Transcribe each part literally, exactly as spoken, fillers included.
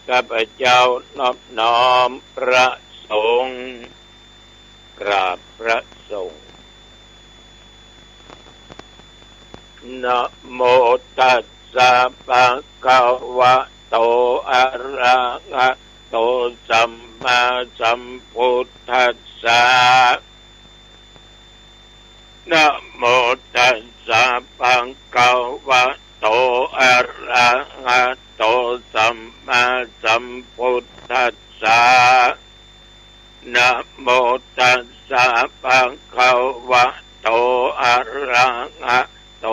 ข้าพเจ้านอบน้อมพระสงฆ์ กราบพระสงฆ์ นะโมตัสสะ ภะคะวะโต อะระหะโต สัมมาสัมพุทธัสสะ นะโมตัสสะ ภะคะวะโต อะระหะโต สัมมาสัมพุทธัสสะ นะโมตัสสะ ภะคะวะโต อะระหะโต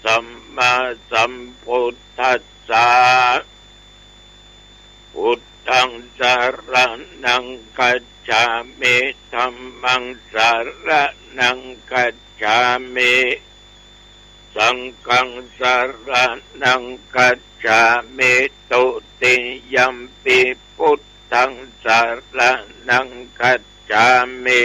สัมมาสัมพุทธัสสะ พุทธัง สะระณัง คัจฉามิ ธัมมัง สะระณัง คัจฉามิ สังฆัง สะระณัง คัจฉามิ ตุติยัมปิ พุทธัง สะระณัง คัจฉามิ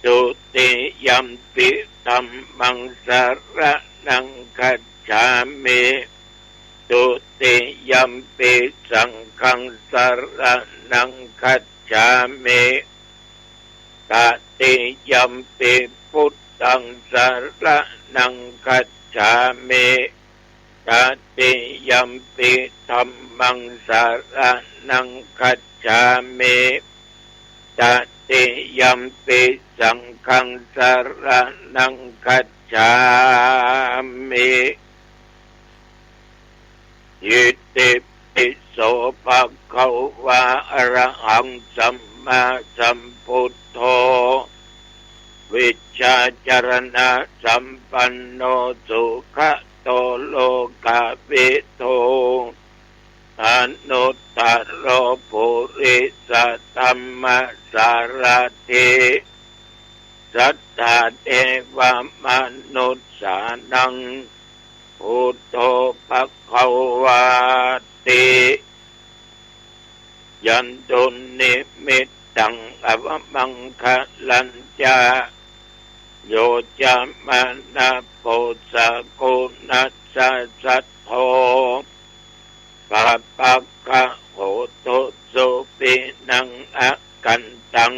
ตุติยัมปิ ธัมมัง สะระณัง คัจฉามิ ตุติยัมปิ สังฆัง สะระณัง คัจฉามิ ตติยัมปิ พุทธัง สะระณัง คัจฉามิ ตติยัมปิ ธัมมัง สะระณัง คัจฉามิ ตติยัมปิ สังฆัง สะระณัง คัจฉามิ อิติปิโส ภะคะวา อะระหัง สัมมาสัมพุทโธ วิชชาจารณะสัมปันโน สุขะโต โลกะวิทู อนุตตะโร ปุริสะธัมมะสารถิ สัตถาเทวะมนุสสานัง พุทโธ ภะคะวาติ ยันตุนนิมิตตัง อวะมังคะลัญจะ โยจะมะนะ โปสะกุณัสสะ สัทโธ ปะปะกะโหตุ สุปินัง อะกันตัง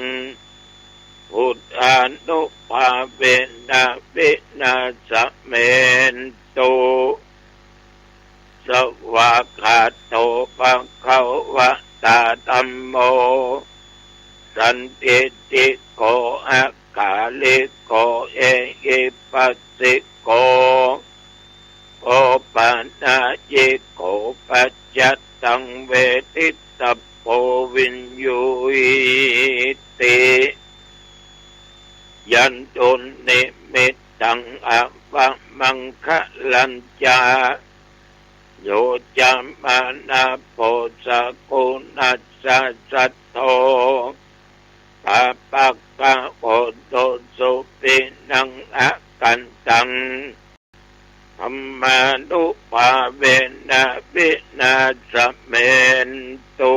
พุทธานุภาเวนะ วินาสะเมนตุ สวากขาโต ภะคะวะตา ธัมโม สันทิฏฐิโก อะกาลิโก เอหิปัสสิโก โอปะนายิโก ปัจจัตตัง เวทิตตะโพ วิญญูหิติ ยันตุนนิมิตตัง อวะมังคะลัญจะ โยจะมะนะ โปสะกุณัสสะ สัทโธ ปะปะกะโหตุ สุปินัง อะกันตัง ธัมมานุภาเวนะ วินาสะเมนตุ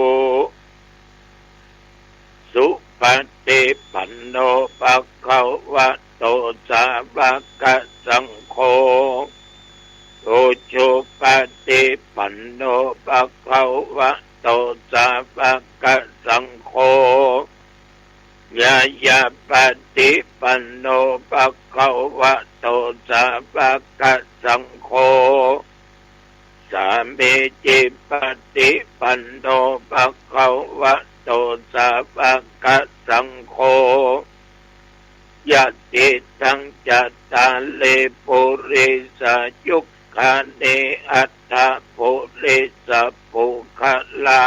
สุปะฏิปันโน ภะคะวะโต สาวะกะสังโฆ อุจุปะฏิปันโน ภะคะวะโต สาวะกะสังโฆ ญาญาปะฏิปันโน ภะคะวะโต สาวะกะสังโฆ สามีจิปะฏิปันโน ภะคะวะโต สาวะกะสังโฆ ยะติตัง จัตตาริ ปุริสายุคคานิ อัตถะปุริสะปุคคลา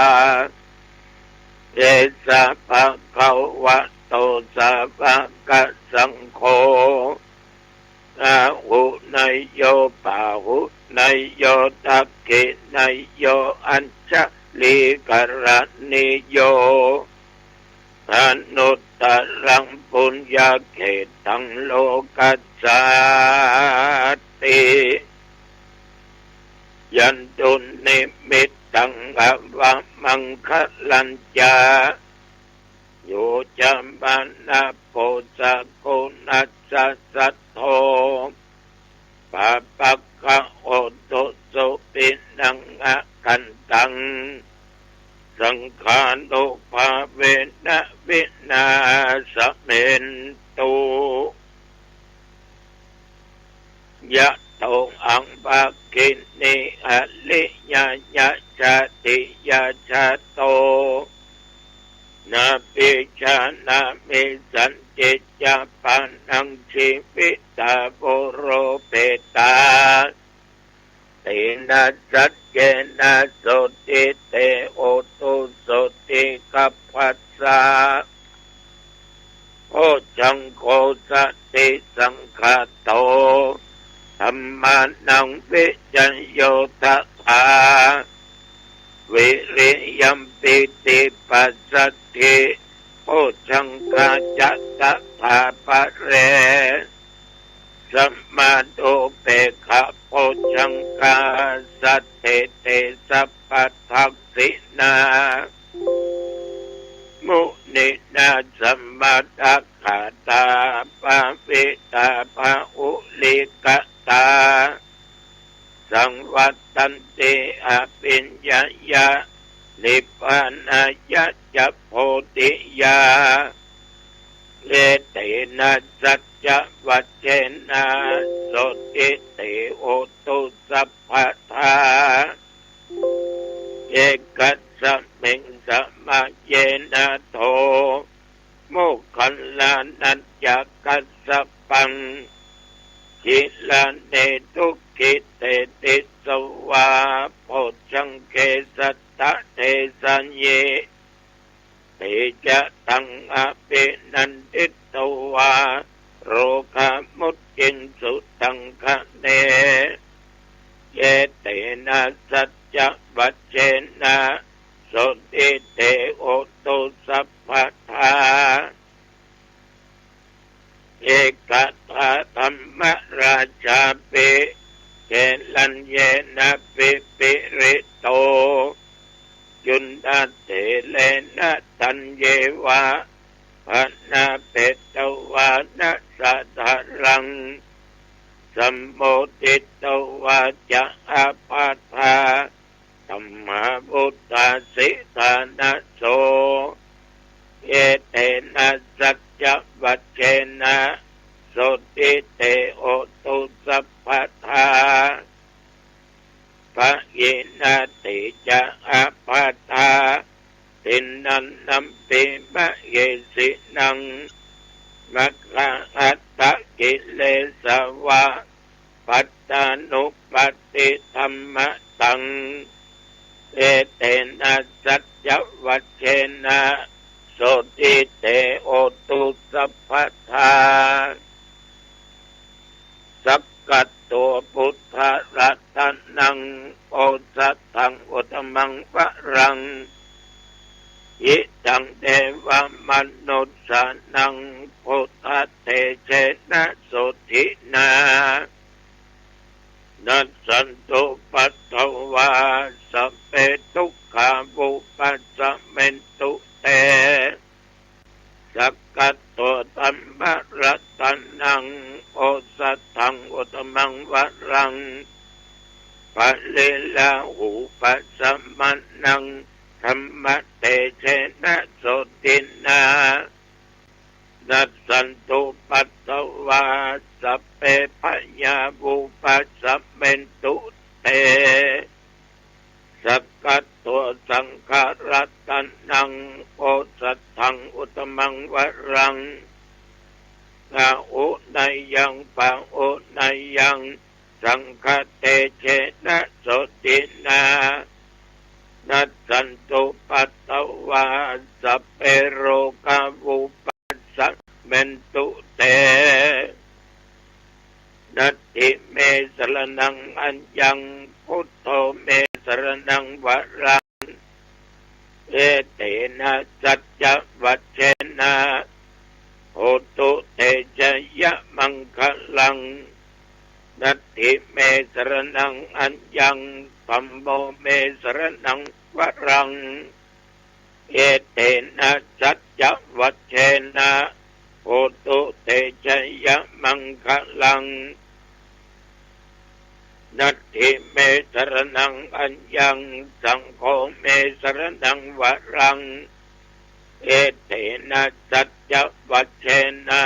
เอสะ ภะคะวะโต สาวะกะสังโฆ อาหุเนยโย ปาหุเนยโย ทักขิเนยโย อัญชลีกะรณีโย อนุตตะรัง ปุญญาเขตตัง โลกัสสาติ ยันตุนนิมิตตัง อวะมังคะลัญจะ โยจะมะนะ โปสะกุณัสสะ สัทโธ ปะปะกะโหตุ สุปินัง อะกันตัง สังฆานุภาเวนะวินาศเมนตุ ยะโต อัง ภักขินี อริยะ ยะ จาติยะ ชาโต นา ปิชา นา มิ สันติ จะ ปานัง จีวิตา โว โร เปตา เตนะ สัจเจนะ โสติ เต โหตุ โสติ กัปปะสะ โพชฌังโค สติสังคาโต ธัมมานัง วิจโย ตถา วิริยัม ปีติ ปัสสัทธิ โพชฌังคา จะ ตถา ปะเร สมาโท เปกขะ โพชฌังคา สัทเท เต สัพพะ ทักขิณา มุนินา สมาทักขาตา ภาวิตา บาหุลีกตา สังวัตตันติ อภิญญายะ นิพพานายะ จะ โพธิยา เอเตนะ สัจจวัจเจนะ โสติ เต โหตุ สัพพะทา เอกัสสมิง สมะเยนะ โท โมคคัลลานัญจะ กัสสปัง กิลาเน ทุกขิเต ติสสะวา โพชฌังเก สัตตะ เทสะยิ เตจะตัง อภินันทิตวา โรกามุจจิงสุ ตังคะเน เอเตนะ สัจจวัจเจนะ โสติ เต โหตุ สัพพะทา เอกตา ธัมมราชาปิ เกลัญเยนะ ปิปิริโต จุณฑะเถเรนะ ธัญเยวะ พะนาเปตวานะ สะทะรัง สัมโมทิตวาจะ อาปาทา ธัมมาวุตาสิทานะโส เอเตนะ สัจจวัจเจนะ โสติ เต โหตุ สัพพะทา พะยีนาติจะ อาปาทา ทินนันนัมปิ มะเหสินัง มะคะหัตถะ กิเลสวะ ปัตตานุปัตติธัมมะตัง เอเตนะ สัจจวัจเจนะ โสติ เต โหตุ สัพพะทา สักกัตโต พุทธะรัตนัง โอสถัง อุตตมังวะรัง หิตัง เทวะมนุสสานัง พุทธะเตเจนะ โสตินะ นัสสันตุปัตตวา สัพเพ ทุกขา วุปัสสะเมนตุ เต สักกัตโต ธัมมะรัตนัง โอสถัง อุตตมังวะรัง ปะริลาหูปัสสะมะนัง ธัมมะเตเจนะ โสตินะ นัสสันตุปัตตวา สัพเพ พะยา วุปัสสะเมนตุ เต สักกัตโต สังฆะรัตนัง โอสถัง อุตตมังวะรัง อาหุเนยัง ปะหุเนยัง สังฆะเตเจนะ โสตินะ นัสสันตุปัตตวา สัพเพ โรกา วุปัสสะเมนตุ เต นัตถิเม สะระณัง อัญญัง พุทโธ เม สะระณัง วะรัง เอเตนะ สัจจวัจเจนะ โหตุ เตจะยะมังคะลัง นัตถิเม สะระณัง อัญญัง ธัมโม เม สะระณัง วะรัง เอเตนะ สัจจวัจเจนะ โหตุ เตจะยะมังคะลัง Natthi me saraṇaṃ aññaṃ, saṅgho me saraṇaṃ varaṃ. Etena saccavajjena,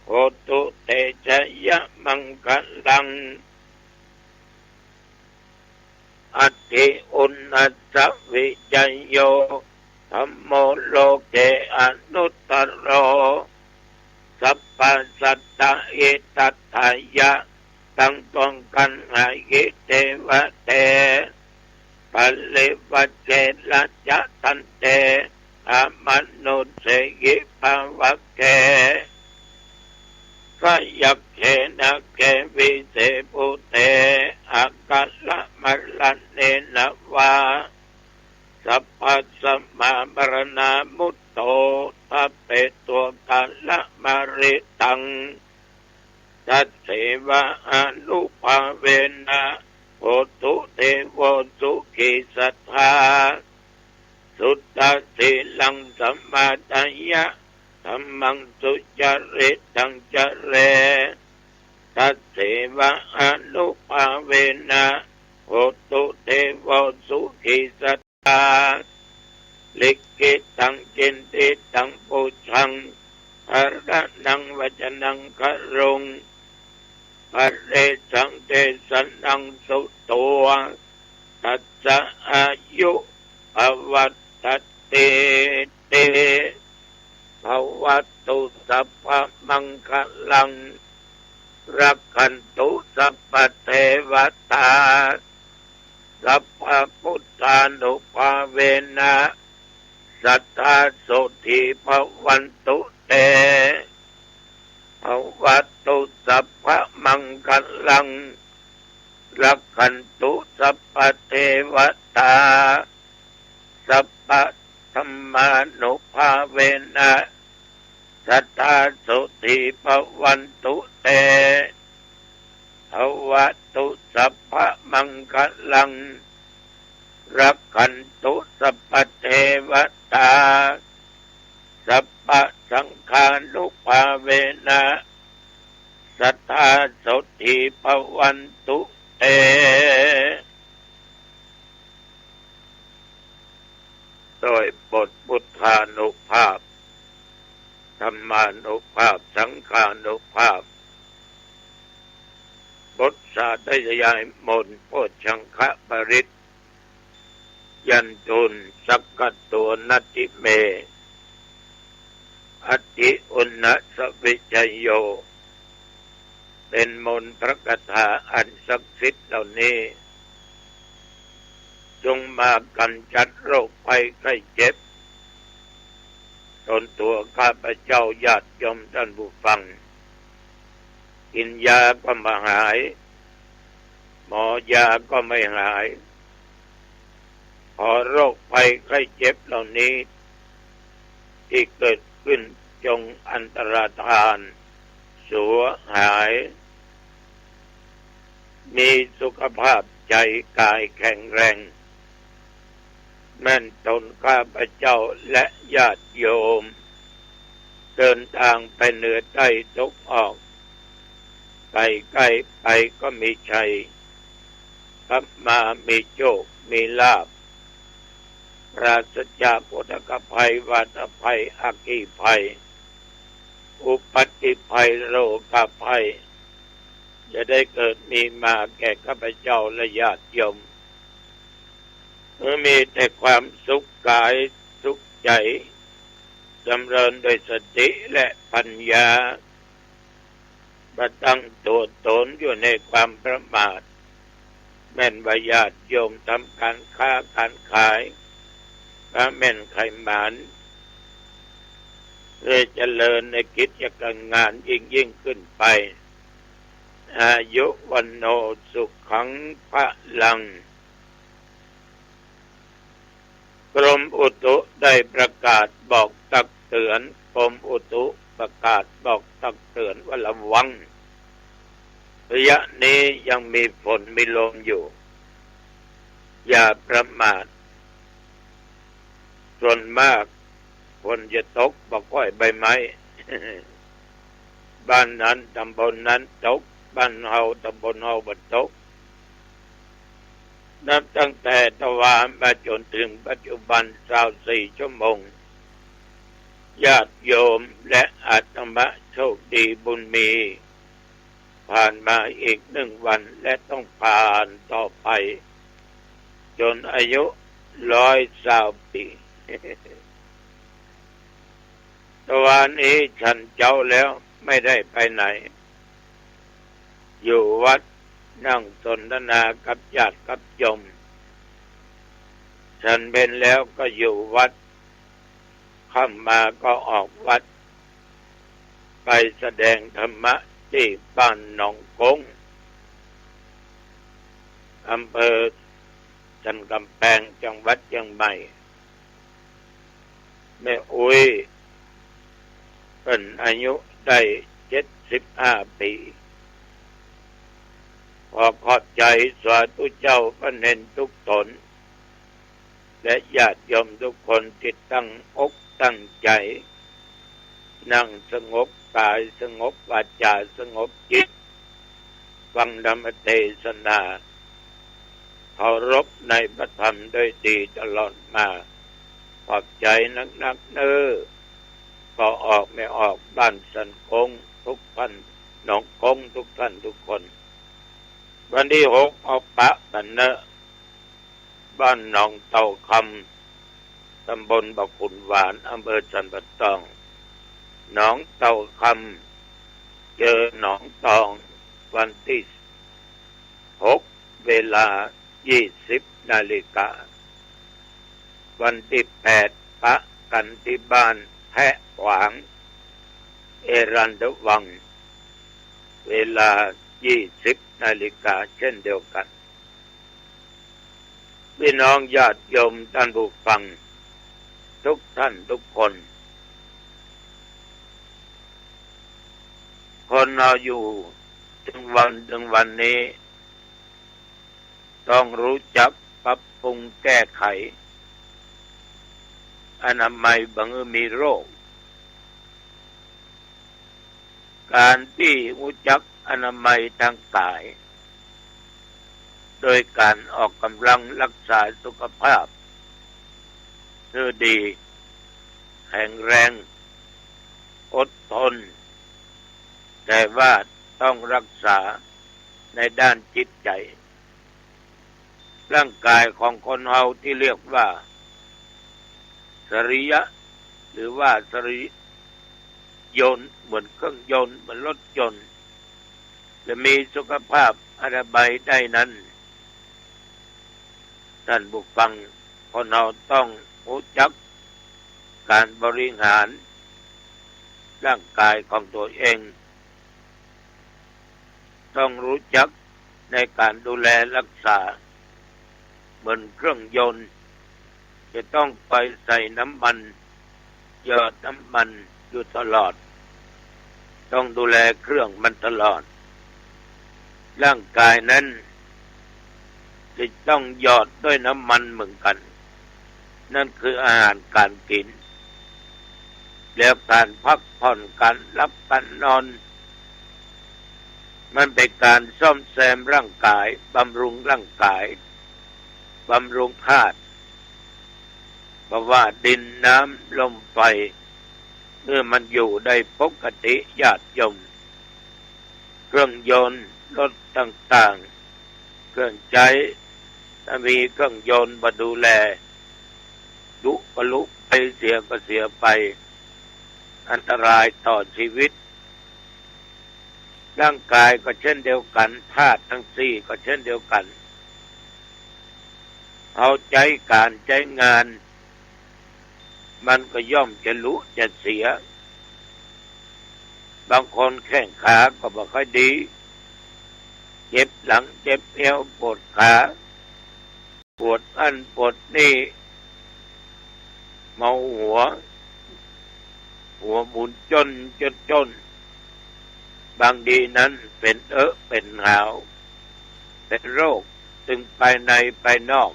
hotu te jayamaṅgalaṃ. Atthi unnata vijayo, dhammo loke anuttaro. Sabbasattahitatthāya, taṃ ป้องกัน hiye devatāye. Parivajje rajataṅ te, amanussehi bhavagge. Khayakkhe nāge vise bhūte, akālamaraṇena vā. Sabbasmā maraṇā mutto, ṭhāpetvā kālamāritaṃ. Tasseva ānubhāvena, hotu devo sukhī sadā. Suddhasīlaṃ samādāya, dhammaṃ sucaritaṃ care. Tasseva ānubhāvena, hotu devo sukhī sadā. Likkhitaṃ cintitaṃ pūjaṃ, dhāraṇaṃ vācanaṃ garuṃ. Paresaṃ desanaṃ sutvā, tassa āyu pavaḍḍhatīti. Bhavatu sabbamaṅgalaṃ, rakkhantu sabbadevatā. Sabbabuddhānubhāvena, sadā sotthī bhavantu te. Bhavatu sabbamaṅgalaṃ, rakkhantu sabbadevatā. Sabbadhammānubhāvena, sadā sotthī bhavantu te. Bhavatu sabbamaṅgalaṃ, rakkhantu sabbadevatā. Sabbasaṅghānubhāvena, sadā sotthī bhavantu te. โดยบทพุทธานุภาพ ธัมมานุภาพ สังฆานุภาพ บทสาธยายมนต์ โพชฌังคปริตร Yandunnī sakkato natthi me, atthi unnata vijayo. เป็นมนต์พระคาถาอันศักดิ์สิทธิ์เหล่านี้ จงมาขจัดโรคภัยไข้เจ็บ ตนตัวข้าพเจ้าญาติโยมท่านผู้ฟัง กินยาก็ไม่หาย หมอยาก็ไม่หาย ขอโรคภัยไข้เจ็บเหล่านี้ ตี้เกิดขึ้นจงอันตรธาน สูญหาย มีสุขภาพใจ๋ก๋ายแข็งแรง แม่นตนข้าพเจ้าและญาติโยม เดินตางไปเหนือใต้ตกออก ไปใก้ไปก็มีชัย กลับมามีโชคมีลาภ ปราศจากอุทกภัยวาตภัยอัคคีภัย อุปัตติภัยโรคภัย จะได้เกิดมีมาแก่ข้าพเจ้าและญาติโยม เมื่อมีแต่ความสุขก๋ายสุขใจ๋ จำเริญด้วยสติและปัญญา บ่ตั้งตั๋วต๋นอยู่ในความประมาท แม่นว่าญาติโยมทำก๋านค้าก๋านขาย ก็แม่นใค่หมาน เพื่อเจริญในกิจการงานยิ่งๆ ขึ้นไป อายุ วัณโณ สุขัง พลัง กรมอุตุได้ประกาศบอกตักเตือน กรมอุตุประกาศบอกตักเตือนว่าระวัง ระยะนี้ยังมีฝนมีลมอยู่ อย่าประมาท ส่วนมากฝนจะตกบ่ค่อยใบไม้ บ้านนั้นตำบลนั้นตก บ้านเฮาตำบลเฮาบ่ตก นับตั้งแต่ตะวามาจ๋นเถิงปัจจุบันซาวสี่ชั่วโมง ญาติโยมและอาตมาโชคดีบุญมี ผ่านมาอีกหนึ่งวันและต้องผ่านต่อไปจ๋นอายุร้อยซาวปี๋ ตะวานี้ฉันเจ๊าแล้วไม่ได้ไปไหน อยู่วัดนั่งสนทนากับญาติกับโยม ฉันเพลแล้วก็อยู่วัด ค่ำมาก็ออกวัด ไปแสดงธรรมะตี้บ้านหนองก๊ง อำเภอสันก๋ำแปง จังหวัดเจียงใหม่ แม่อุ๊ยเปิ้นอายุได้เจ็ดสิบห้าปี๋ ขอขอบใจ๋สาธุเจ้าพระเณรทุกต๋น และญาติโยมทุกคนตี้ตั้งอกตั้งใจ๋ นั่งสงบกายสงบวาจาสงบจิต ฟังธรรมเทศนา เคารพในพระธรรมด้วยดีตลอดมา ขอบใจ๋นักๆ เน้อ ป้อออกแม่ออกบ้านสันก๊งทุกท่าน หนองก๊งทุกท่านทุกคน วันตี้หกเอาปะกั๋นเน้อ บ้านหนองเต่าคำ ตำบลบ่าขุนหวาน อำเภอสันป่าตอง หนองเต่าคำ เจอหนองตอง วันตี้หก เวลายี่สิบนาฬิกา วันตี้แปดปะกั๋นตี้บ้านแพะขวาง เอราวัณ เวลายี่สิบนาฬิกาเช่นเดียวกั๋น พี่น้องญาติโยมท่านผู้ฟังทุกท่านทุกคน คนเฮาอยู่เถิงวันเถิงวันนี้ ต้องฮู้จักปรับปรุงแก้ไข อนามัยบ่หื้อมีโรค ก๋านตี้ฮู้จักอนามัยตางก๋าย โดยก๋านออกก๋ำลังฮักษาสุขภาพหื้อดี แข็งแรง อดทน แต่ว่าต้องฮักษาในด้านจิตใจ๋ ร่างก๋ายของคนเฮาตี้เรียกว่า สรีระ หรือว่าสรี ยนต์ เหมือนเครื่องยนต์ เหมือนรถยนต์ จะมีสุขภาพอนามัยได้นั้น ท่านผู้ฟัง คนเฮาต้องฮู้จักก๋านบริหารร่างก๋ายของตั๋วเอง ต้องฮู้จักในก๋านดูแลฮักษา เหมือนเครื่องยนต์ จะต้องไปใส่น้ำมัน หยอดน้ำมันอยู่ตลอด ต้องดูแลเครื่องมันตลอด ร่างก๋ายนั้นจะต้องหยอดด้วยน้ำมันเหมือนกั๋น นั่นคืออาหารก๋านกิ๋น แล้วก๋านพักผ่อน ก๋านหลับก๋านนอน มันเป๋นก๋านซ่อมแซมร่างก๋าย บำรุงร่างก๋าย บำรุงธาตุ บ่ว่าดิน น้ำ ลม ไฟ หื้อมันอยู่ได้ปกติ ญาติโยม เครื่องยนต์ รถต่างๆ เครื่องใจ๊ ถ้ามีเครื่องยนต์บ่ดูแล ดุปะลุไปเสียก็เสียไป อันตรายต่อชีวิต ร่างก๋ายก็เช่นเดียวกั๋น ธาตุตังสี่ก็เช่นเดียวกั๋น เฮาใจ๊ก๋านใจ๊งาน มันก็ย่อมจะหลุจะเสีย บางคนแข้งขาก็บ่ค่อยดี เจ็บหลัง เจ็บเอว ปวดขา ปวดอั้นปวดนี่ เมาหัว หัวหมุนจ้นจ้นจ้น บางทีนั้นเป๋นเอะเป๋นหาว เป๋นโรคตึงภายในภายนอก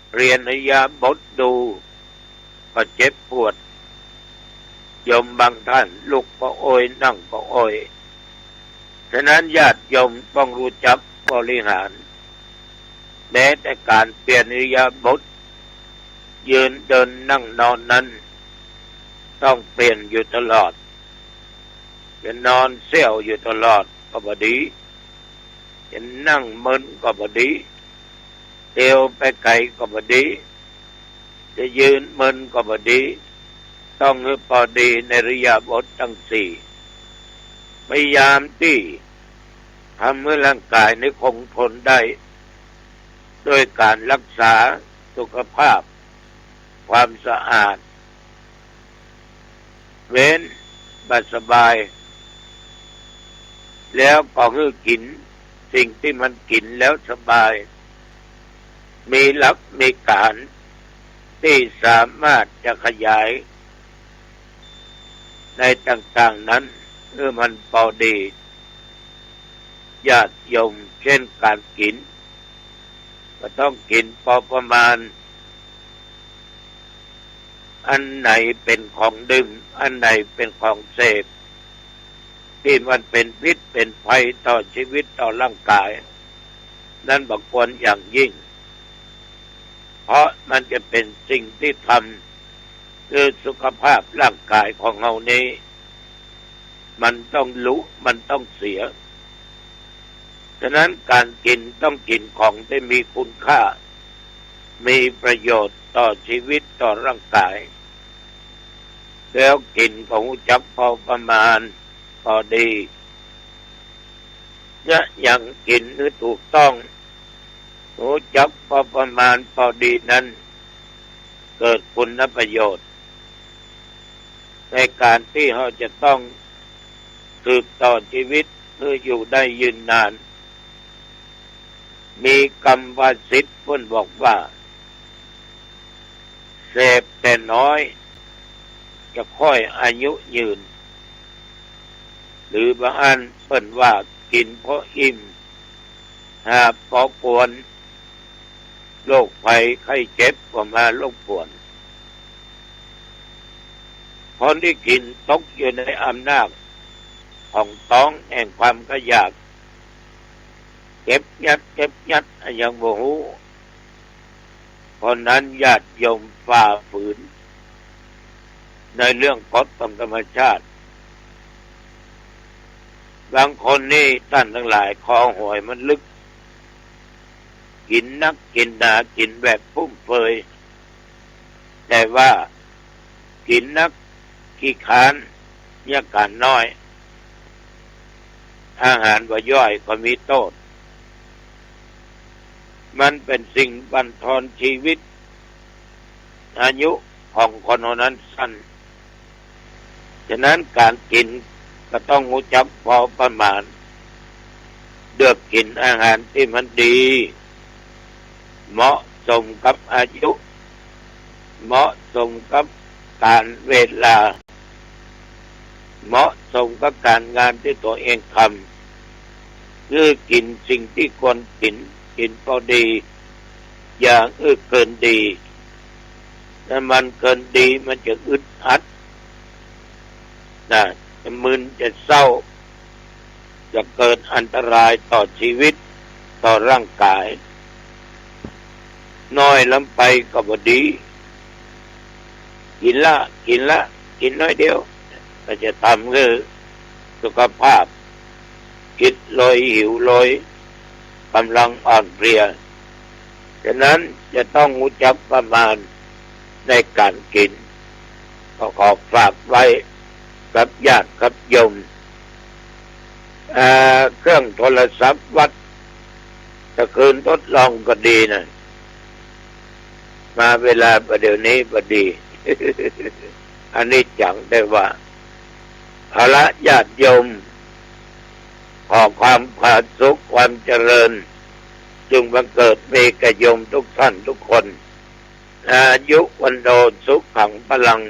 เปลี่ยนอิริยาบถดู ก็เจ็บปวด โยมบางท่านลุกก็โอย นั่งก็โอย ฉะนั้นญาติโยมต้องฮู้จักบริหาร แม้แต่ก๋านเปลี่ยนอิริยาบถ ยืนเดินนั่งนอนนั้น ต้องเปลี่ยนอยู่ตลอด จะนอนเสี้ยวอยู่ตลอดก็บ่ดี จะนั่งเมินก็บ่ดี เตียวไปไกลก็บ่ดี จะยืนเมินก็บ่ดี ต้องหื้อปอดีในอิริยาบถตังสี่ พยายามตี้ทำหื้อร่างก๋ายนี้คงทนได้ โดยก๋านฮักษาสุขภาพ ความสะอาด เว้นบ่สบาย แล้วก็หื้อกิ๋นสิ่งตี้มันกิ๋นแล้วสบาย มีหลักมีก๋านตี้สามารถจะขยายในต่างๆ นั้นหื้อมันปอดี ญาติโยม เช่นก๋านกิ๋น ก็ต้องกิ๋นปอประมาณ อันไหนเป๋นของดื่ม อันไหนเป๋นของเสพ ตี้มันเป๋นพิษเป๋นภัยต่อจีวิตต่อร่างก๋าย นั้นบ่ควรอย่างยิ่ง เพราะมันจะเป๋นสิ่งตี้ทำหื้อสุขภาพร่างก๋ายของเฮานี้ มันต้องลุ มันต้องเสีย ฉะนั้นก๋านกิ๋นต้องกิ๋นของตี้มีคุณค่า มีประโยชน์ต่อจีวิตต่อร่างก๋าย แล้วกิ๋นก็ฮู้จักปอประมาณ ปอดี จะหยังกิ๋นหื้อถูกต้อง ฮู้จักปอประมาณปอดีนั้น เกิดคุณประโยชน์ ในก๋านตี้เฮาจะต้องสืบต่อจีวิตหื้ออยู่ได้ยืนนาน มีกำภาษิตเปิ้นบอกว่า เสพแต่น้อย จะค่อยอายุยืน หรือบางอันเปิ้นว่ากิ๋นพออิ่ม หาบปอกวน โรคภัยไข้เจ็บก็มารบกวน คนตี้กิ๋นตกอยู่ในอำนาจของต๊องแห่งความกระหยาด เก็บยัด เก็บยัด อะหยังบ่ฮู้ เพราะนั้นญาติโยมฝ่าฝืนในเรื่องกฎของธรรมชาติ บางคนนี่ต้านตังหลาย คอหอยมันลึก กิ๋นนักกิ๋นหนา กิ๋นแบบฟุ่มเฟือย แต่ว่ากิ๋นนักขี้คร้าน เยียะก๋านน้อย อาหารบ่ย่อยก็มีโต้ษ มันเป๋นสิ่งบั่นทอนจีวิต อายุของคนเฮานั้นสั้น ฉะนั้นก๋านกิ๋นก็ต้องฮู้จักปอประมาณ เลือกกิ๋นอาหารตี้มันดี เหมาะสมกับอายุ เหมาะสมกับก๋าลเวลา เหมาะสมกับก๋านงานตี้ตั๋วเองทำ คือกิ๋นสิ่งตี้ควรกิ๋น กิ๋นปอดี อย่าหื้อเกินดี ถ้ามันเกินดีมันจะอึดอัดนะ จะมึนจะเศร้า จะเกิดอันตรายต่อจีวิต ต่อร่างก๋าย น้อยล้ำไปก็บ่ดี กิ๋นละ กิ๋นละ กิ๋นน้อยเดียว ก็จะทำหื้อสุขภาพ อิดโรย หิวโรย ก๋ำลังอ่อนเพลีย ฉะนั้นจะต้องฮู้จักประมาณในก๋านกิ๋น ก็ขอฝากไว้กับญาติกับโยม อ่า เครื่องโทรศัพท์วัด ตะคืนทดลองก็ดีนะ มาเวลาประเดี๋ยวนี้พอดี อันนี้จังได้ว่า เอาละญาติโยม ขอความผาสุกความเจริญ จงบังเกิดมีแก่โยมทุกท่านทุกคน อายุวัณโณสุขังพลัง